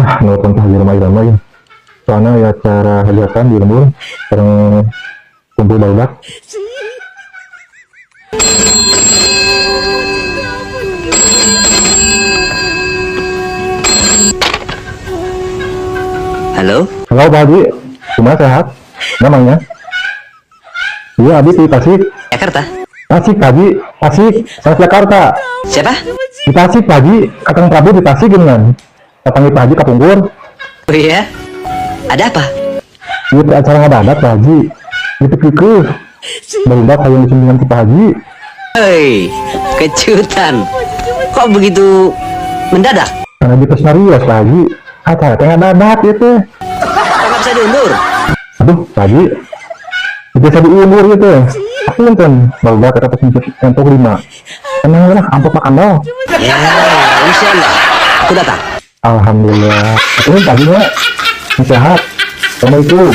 Ah, nelpon Pak Haji Rhoma Irama ya. Soalnya ya acara hajatan di lembur bareng kumpul barudak. Halo? Halo, Pak Haji, gimana, sehat? Namanya? Iya, Abi di Tasik. Jakarta? Tasik, Pak Haji, Tasik, saya Jakarta. Siapa? Di Tasik, Pak Haji, Kakang Prabu di Tasik gini kan. Kapanggih Pak Haji kapungkur. Oh iya? Ada apa? Iya, acara ngadadak, Pak Haji. Itu kekeh. Barudak hayang disumpingan ku Pak Haji. Hei, kejutan. Kok begitu mendadak? Karena di serius, Pak Haji. Acara teh ngadadak gitu. Kok nggak bisa diundur? Aduh, Pak Haji. Bisa diundur gitu. Aku nonton barudak kata pas entuk lima. Tenang lah, amplop makan dong. Ya, insya Allah. Aku datang. Alhamdulillah. Ini paginya sehat. Assalamualaikum.